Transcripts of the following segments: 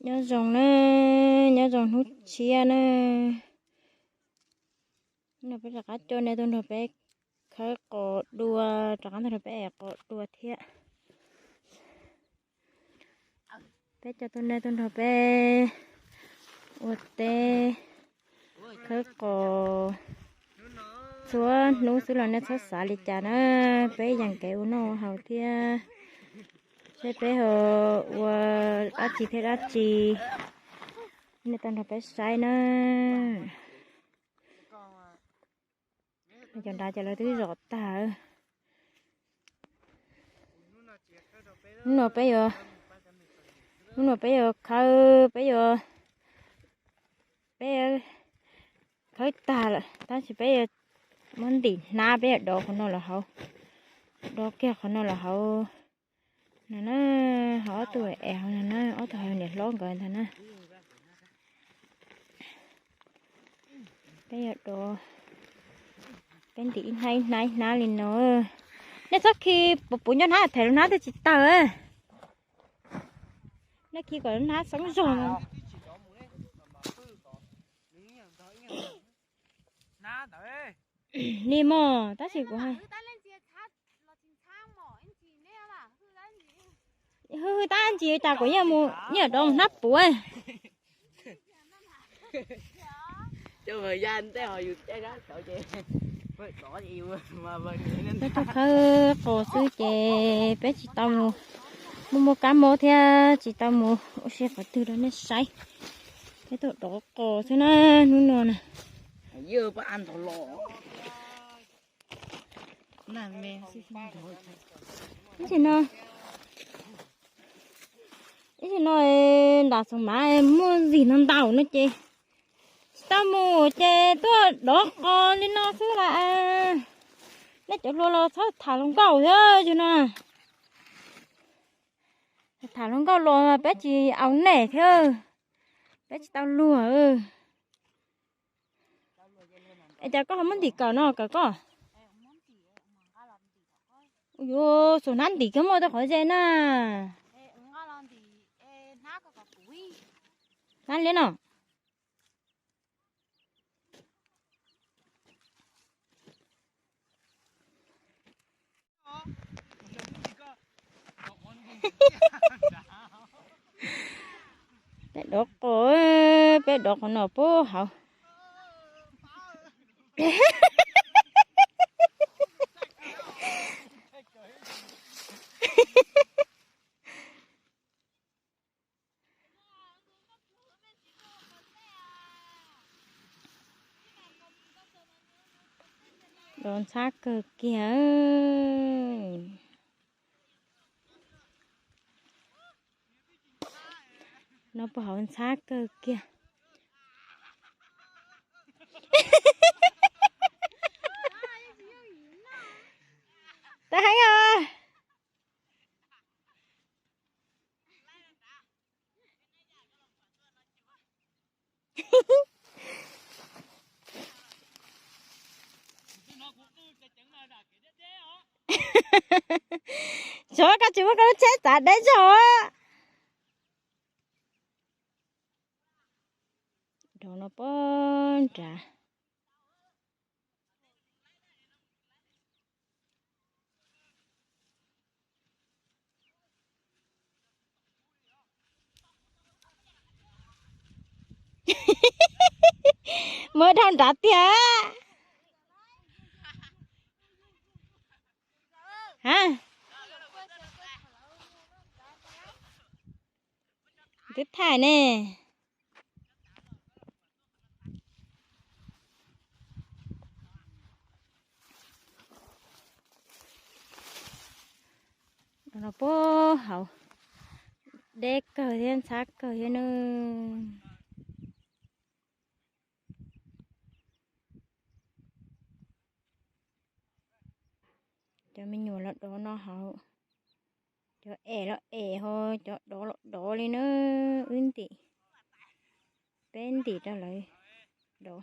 Nyob zoo na, nyob zoo hnub tshiab na. No peb rov qab coj nej tuaj nrog peb khawb qos dua, rov qab tuaj nrog peb ev qos dua thiab. Peb coj tuaj nej tuaj nrog peb ua teb khawb qos txhua hnub xwb los nej txhob xav li cas na. Peb yeem kev ua noj ua haus thiab, seb peb ho ua dab tsi thiab dab tsi, nej tuaj nrog peb saib na. Cov nrad ces lawv twb zom tag. Hnub no peb yuav, hnub no peb yuav khawb, peb yuav, peb khawb tag lawm tab sis peb yuav muab ntim hnab, peb yuav dov qhov no los hauv, dov kiag qhov no los hauv. No na, ho ob tug es hauv no na, ob tug hauv niam hlob nkawd ntag na. Peb yuav dov, peb ntim ib hnab ib hnab ib hnab li no. Nej txhob khi puv puv nco hnab, them lub hnab twb tsis tawg. Nej khi kom lub hnab xeeb zog no. Ni mog, tab sis kuv hwj hwj tab ntsis cas kuv yeej mus nyiam dov mus hnab puv. Peb tuaj khawb qos xwb ces peb tsis tau mus, muaj muaj kab mob thiab tsis tau mus ua si qhov twg rau nej saib. Peb tuaj dov qos xwb na hnub no na. Ib tsis no, ib tsis no nram Xoom Mav muaj ntxim no ntau no ces tsis tau mus ces tuaj dov qos li no xwb las. Nej cov hluas los txhob tham hluas nkauj thiab yus no. Tham hluas nkauj los peb tsis au nej thiab, peb tsis tau luag. Es cas koj ho muab ntim kawm no kawm koj? Yuav xuas hnab ntim koj muaj tej qhov ze na. Hnab liab no. Peb dov qos, peb dov qos no puag hauv. Dov ntxhab kawg kiag. No puag hauv ntxhab kawg kiag. Tau heev os. Tsov, koj tsis muab koj lub tsheb txav deb zog. Dov no puag nrad. Muab dhau nrad tiag. Ha, twb thaij ne. Los puag hauv, deb kawg thiab ntxhab kawg thiab nawb. Cov me nyuam los dov no hauv, cov es los es ho, cov dov los dov li na. Wb ntim, peb ntim rau lawv dov.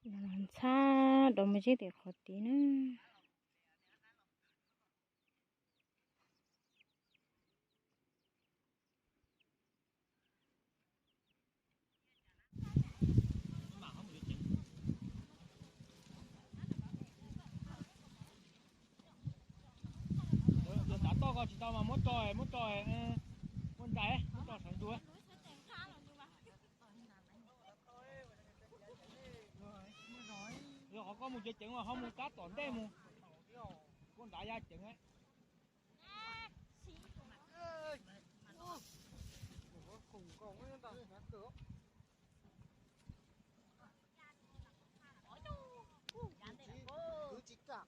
Ntxhab dov mus zeb tim qhov tid na. Tav toj ko tsis tau mas muab tso, muab tso, muab ntais, muab tso sawv ntxuv. Yog qhov koj mus ceev ceev mas ho mus kab tom ntej mus, koj nrad ya ceev. Kwv tsis kam,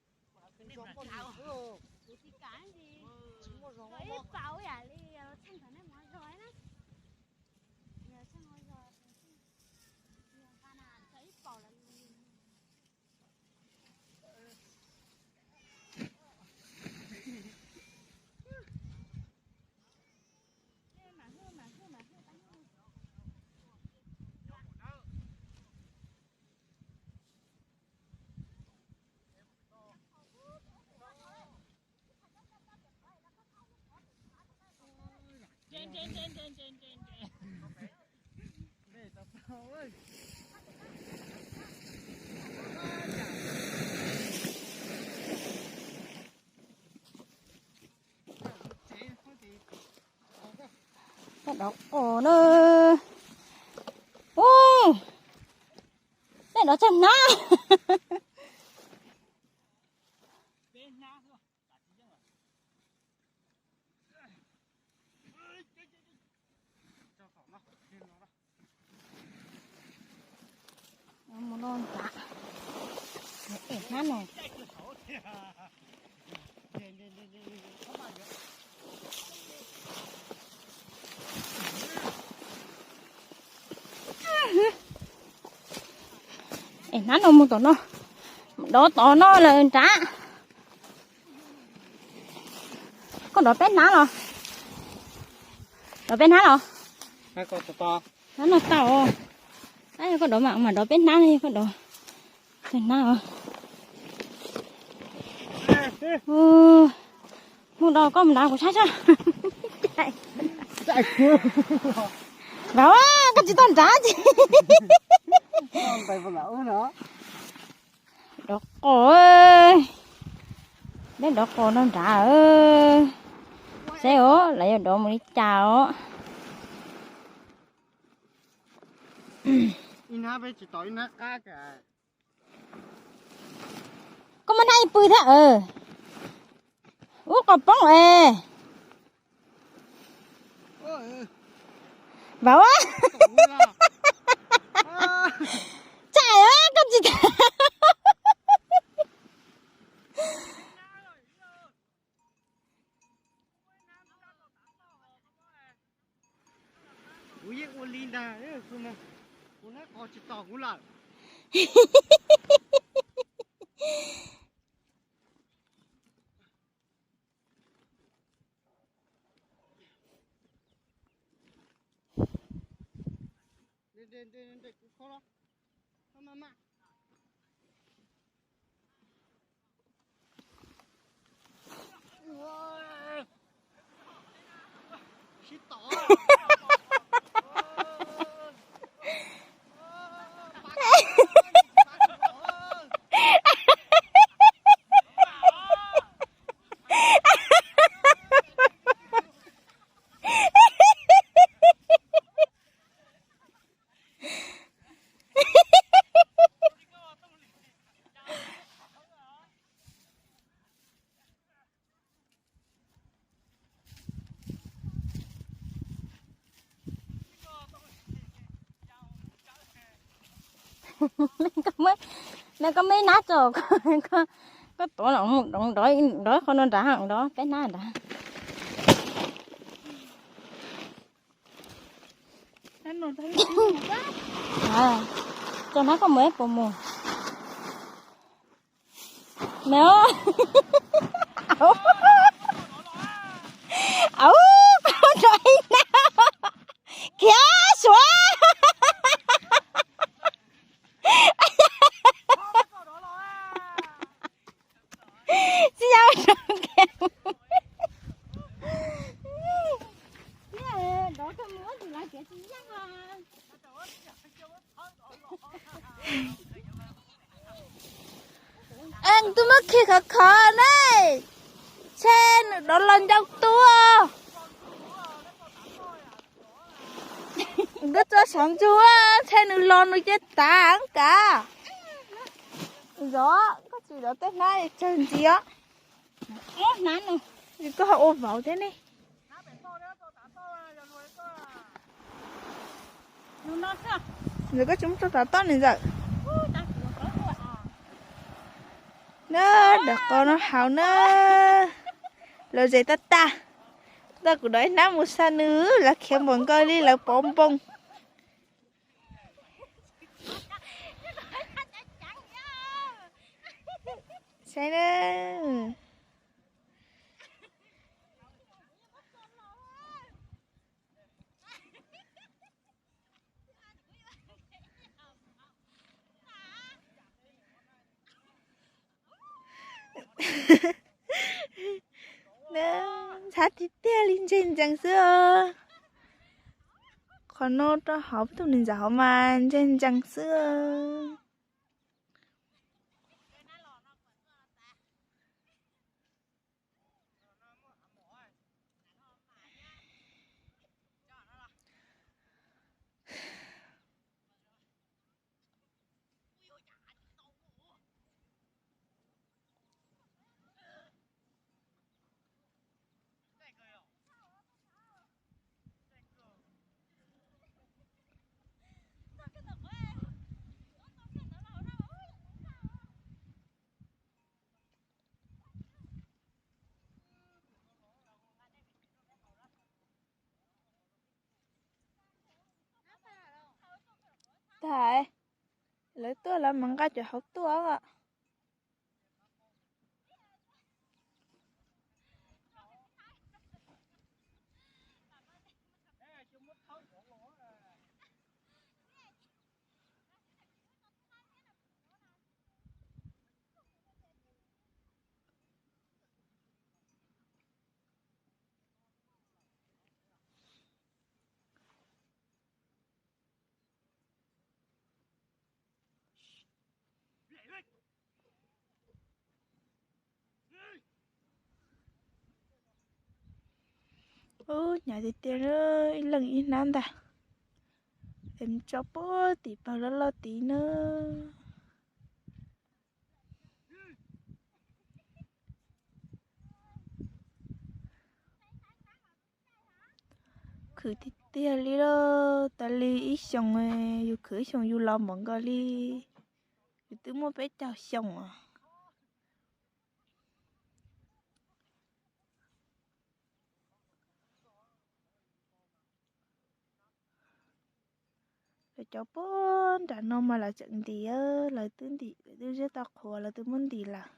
tsis muaj zog ib paus yam li txheej thaum nej mus zog na. Yog txheej ua zog, ib paus lawm. Peb dov qos na. Ub, peb dov tsag hnab. Mus no nrad, es hnab no. Es hnab no mus tom no, dov tom no lawm nrad. Koj dov peb hnab los? Dov peb hnab los? Hnab no tau. Koj dov mas, mas dov peb hnab li, koj dov peb hnab os. Mus dov koj mus nrad kuv saib tso. Nrad, koj tsis tau nrad ces. Dov qos, peb dov qos no nrad. Seb os, lawv yuav dov mus li cas os. Koj muab hnab ib pw thiab. Ub, qos poob es. Vauv, tsaim koj tsis tas. Kuv yeej ua li ntag, kuv hnab qos tsis tos kuv lawm. Neb koj muab ib hnab tso, koj tuav los mus dov, dov qhov no nrad, dov peb hnab nrad. Tso hnab koj mus ib puas mus. Me, au, koj rau ib hnab khiav suav. Tsis yog. Twb muab khi khov khov ne, ntshe nws dov los ncau tuaj. Koj tso saum ntsug, ntshe nws los nws cia tav kav. Zov, koj tsis zov tej hnab tsawg ntxiv os. Koj ho ua vauv thiab ne. Ntawm koj tsis muab rau tav toj ne ntxawm. Na, dam qau no haus na. Los zes tag tag. Tau kuv dov ib hnab mus xa nws, lawv khiav npaum nkaus li lawv pov npoo. Saib na. Ntxhab tiag tiag li, ntseg ntsees xwb os. Qhov no rau hauv tus niam ntxawm hauv mas ntseg ntsees xwb. Tag, lawv tuaj lawv mam nqa cov hauv tuaj. Ub, hnyav tiag tiag, ib leeg ib hnab ntag. Es tso puag tim pawg loj loj tid na. Khwv tiag tiag li lauj, tas li ib xyoos, yus khwv ib xyoos yus los npaum nkaus li, yus twb muaj peb caug xyoo os. Lawv cov puag nram no mas lawv tseem ntim, lawv twb ntim, lawv twb ziab tau qhuav, lawv twb muab ntim lawm.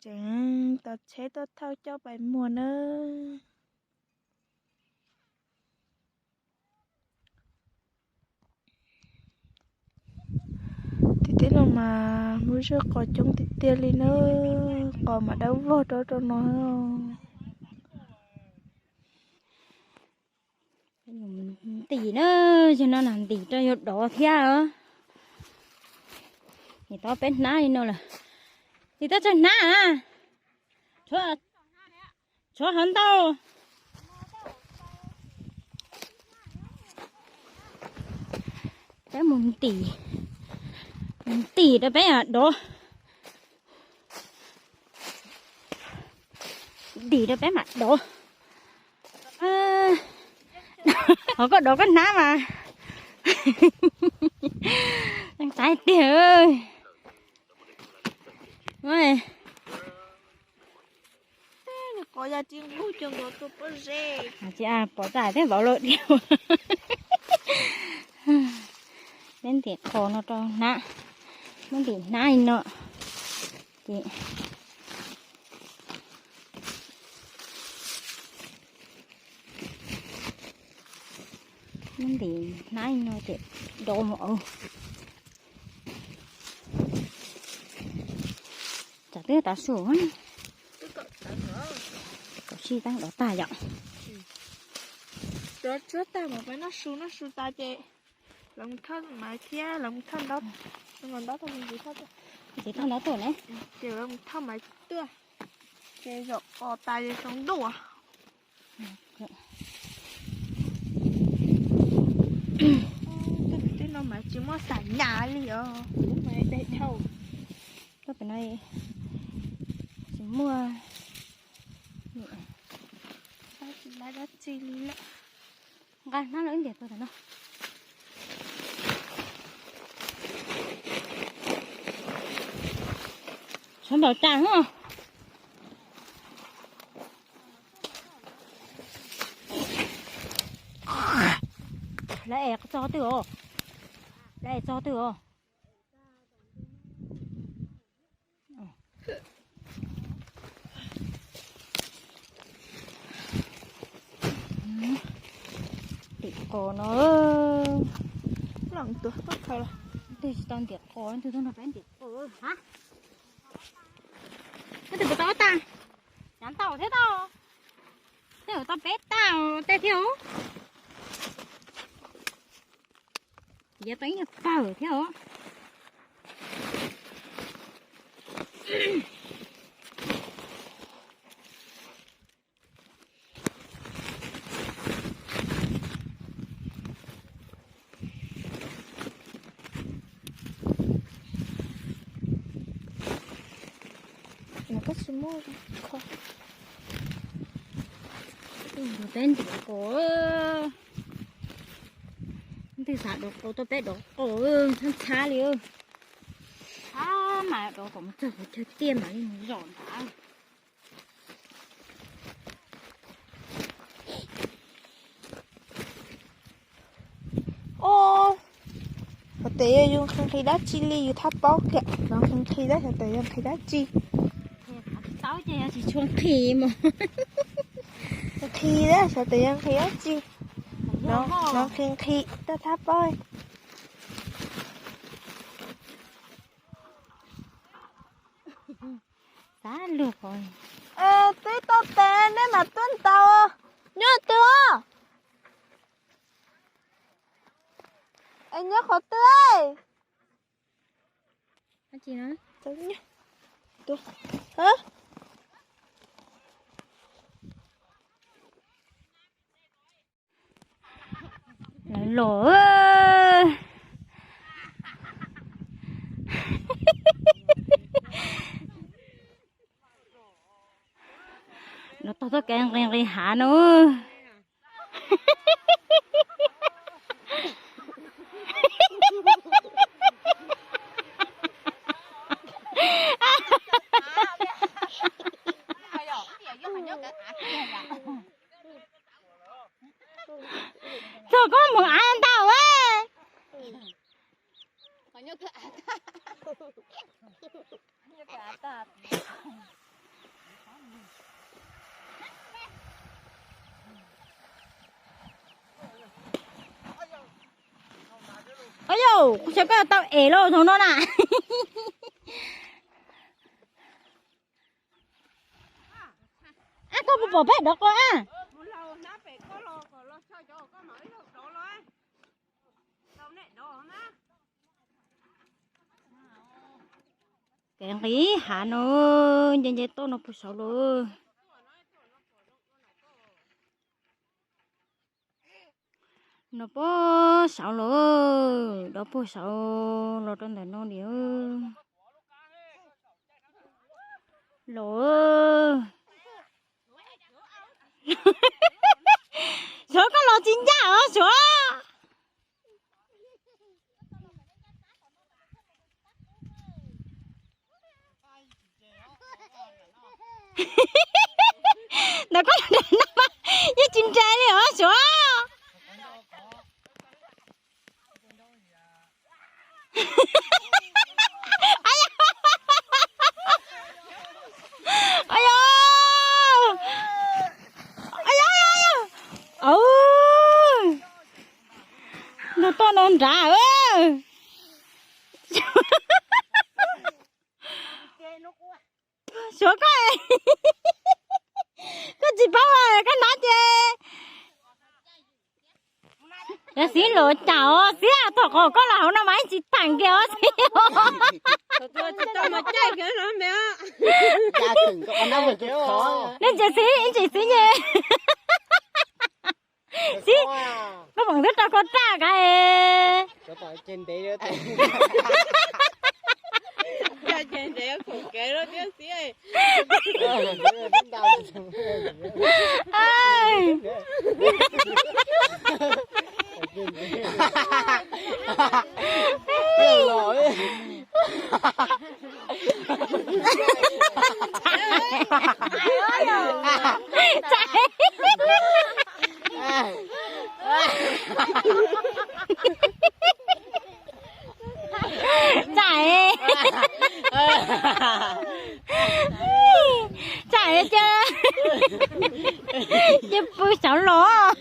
Tseem tos tsheb tuaj thauj coj pais muag nawb. Tim teb no mas muaj zaj qos coob tiag tiag li na, qos mas dawb vog rau rau no. Ntim na, yog no na ntim rau yus dov thiab. Ntim tau peb hnab li no lawm. Ntim tau tsawg hnab na? Tshuav hov ntau. Peb mus ntim, mus ntim rau peb mam dov. Ntim rau peb mam dov. Hov koj dov koj hnab mas. Qab tiag. Qos ya tsis nqug cov nkaus tus pob zeb. Tsis pom txaj thiab vauv lauj diam. Peb ntim qos no rau hnab, muab ntim hnab li no ces, muab ntim hnab li no ces dov mus. Tsam twb tav su. Kaum sij teeb dov tag yom. Cov tshuab tag mas peb noj su, noj su tas ces lawv mus thauj maiv thiab lawv mus thauj ntaub, ntaub tag, txiv thauj ntaub tuaj ne, ces lawv mus thauj maiv tuaj, ces zaum qos tas ces sau ntuj. Twb no mas tsis muaj xam nyas li os, lub maiv dai dhau. Koj pem no tsis muaj, tsis laiv dab tsi li lawm. Nqa hnab los ib ntiag tuaj tam no. Sawv ntaus cas no. Lawv es txog twg os? Lawv es txog twg os? Tim qos no. Twb tsis tau ntim qos, twb tau nrog peb ntim qos. Ha, twb tau tag, nyav ntau thiab tau, twb tau peb tag tej thiab. Yav peb nyuag pawg thiab os. Koj tsis muaj kho. Peb ntim qos, twb xav dov qos, tuaj peb dov qos ntxhab ntxhab li. Txhob mas dov qos mus txog kuv chaw tiaj mam li mus zom nrad. Os, xyov tes yog yus nqhis nqhis dab tsi li yus thab paub kiag, no nqhis nqhis tab xyov tes yog nqhis dab tsi. Tsis tau ces yog tsis tshua nqhis mas. Nqhis tab xyov tes yog nqhis dab tsi. No nqhis nqhis tab thab paub. Xav luag qhov. Twb tau tes nej mam tuaj ntaus. Nyob twg os? Es nyob qhov twg? Lawv los. Lawv tog txoj kev nqis nqis hav no. Txog koj mus av ntau. Au yau, kuv xav koj tau es lauj zoo no na. Ab, koj puas pom peb dov qos ab? Kev nqis hav no, nce nce toj no puag saud lawm. No puag saud lawm, dov puag saud los rau ntawm no li. Los, Suav koj los tsis ncaj os Suav. Ntawm koj los no mas yeej tsis nres li os Suav. Au yau, au yau, au yau, au, no toj no nrad. Suav koj, koj tsis paub koj hnov ces yog Xib luav cas os Xib, thaum qhov koj los hauv no mas ib tsis tham kiag os Xib. Nej ntsia Xib, ib ntsis Xib nyem. Xib, koj pom twb rau koj raj kav. Txais, txais ces, ces pw saud los.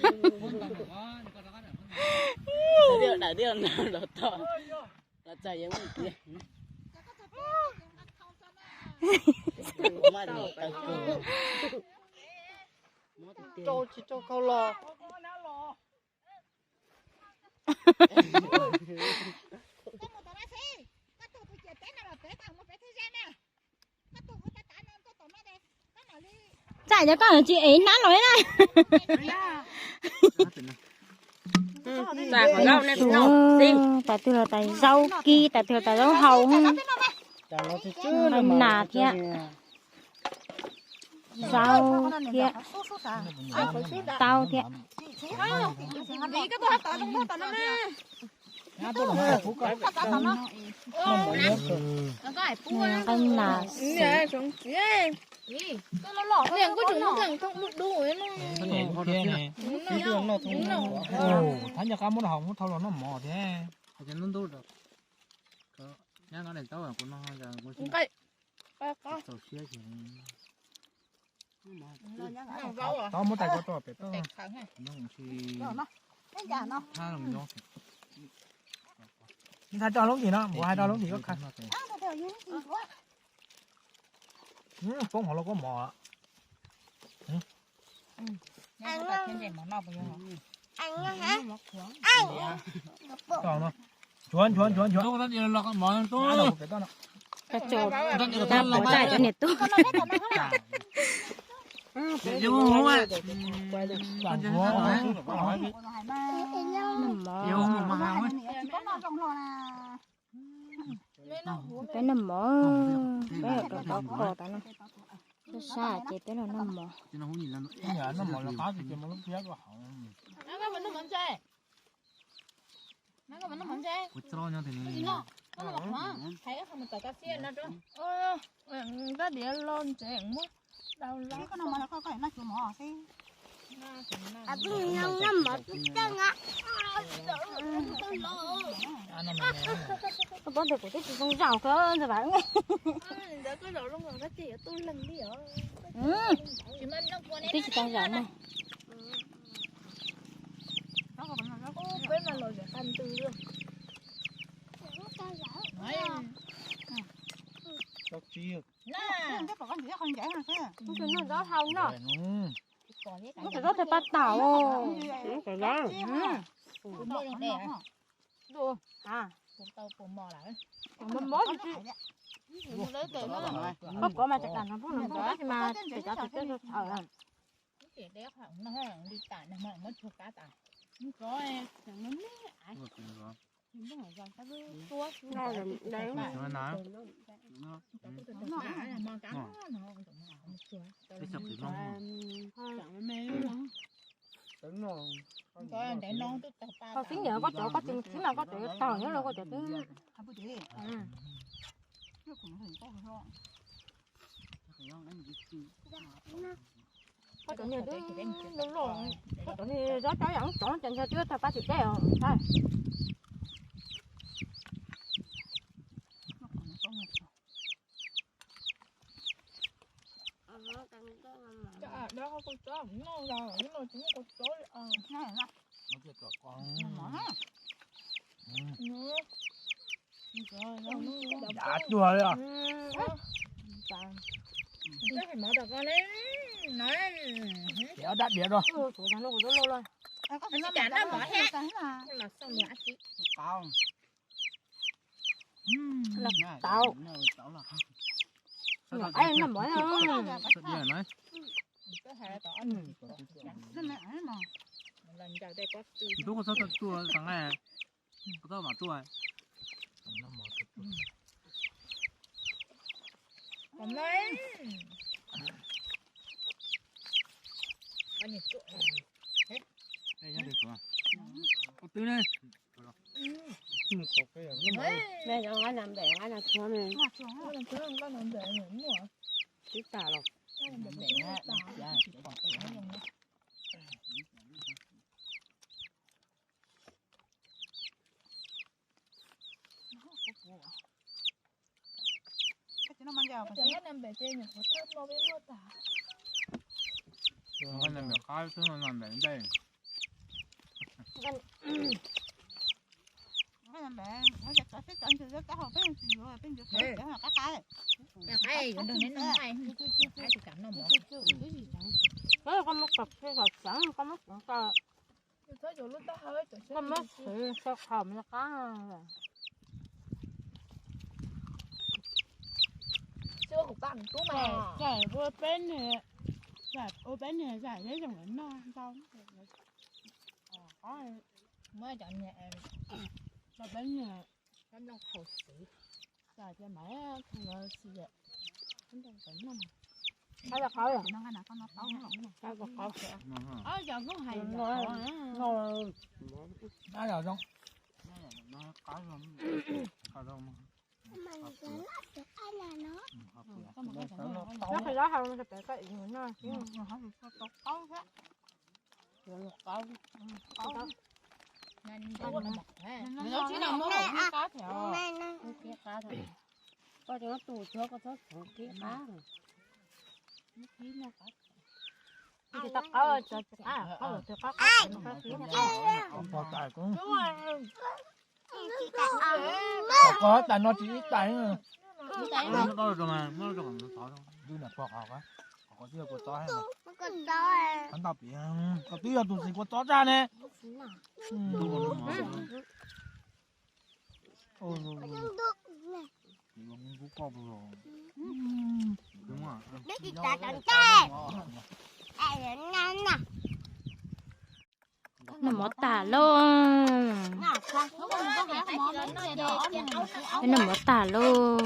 Rau tsis rau khau los. Txais cov koj tsis ev nab los na. Suav, tas twg los tas zaub kib, tas twg los tas zaub hau, nas thiab, zaub thiab, taub thiab. Nqaij nas xwb. Thab nco qab muab rau hauv muab thau los noj mov thiab. Tau muab tais ko rau pem toj. Nyob tsis, nyob tsis, nyob tsis. Nws hais rau lub ntxim no, nws hais rau lub ntxim koj khaws. Poob hauv los koj mos. Nchuav, nchuav, nchuav, nchuav. Koj tso, tab pov txaj cov niam tub. Peb noj mov, peb yuav rau tau kho tas no. Sab sab ces peb los noj mov. Koj paub tias kuv twb tsis zoo zaum koj ntxawg vas. Twb tsis tau zaum na. Noj zaub hau no. Noj zaub thaj paj taum. Koj kov mas tseem kam no pub no pub tab sis mas tseem cov tsis txawj txhaws. Koj xib niam koj cov koj tsis xib mas koj cov yuav tawg nyob los koj cov twb. Koj cov niag twb loj loj, koj cov niag zob cov yam cov ces ntshe twb tawg pab tsis dej os. Yav cuag li os. Koj hais mov rau koj ne, no. Diav dab diav rau. Tsis kam noj mov thiab. Los xoj mus ab tsi. Los tau. Nyuam qaib noj mov. Tub koj txhob txuaj txog nqaij, koj txhob mam txuaj. Twb ne. Nqaij nas npem, nqaij nas tsuag ne. Twb tas los. Koj muab kom txij kom txeev, koj muab kom tau, koj muab xwv sau qhov me qab. Ua peb niag, ua peb niag zais thiab zoo lawv noj ntau. Muab cov niag, peb niag noj hauv xwv. Cov lub hais no, no, no. Nyob qhov zob hau no pem koj ib nus noj. Koj tsis muab tus cuab koj txhob txhoov kib qab. Tsis tau qab, qab, qab, qab, qab, qab. Qhov tas no tsis ib tais. Twb na pog qhov, qhov twb yog kua txob, qhov ntau pim, koj twb yog tus txiv kua txob tsaj ne. Noj mov tag lauj. Noj mov tag lauj.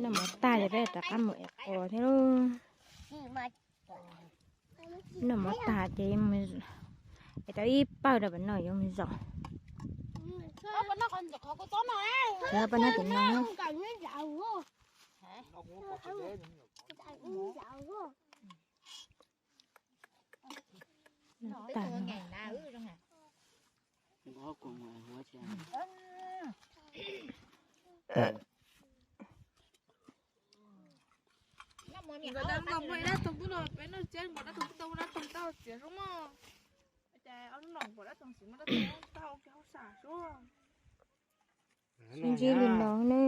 Noj mov tag ces peb rov qab mus ev quas thiab lauj. Noj mov tag ces es tau ib pawg rau pem no yuav mus zaum. Peb noj ces no. Tag. Sib ntsib li no ne.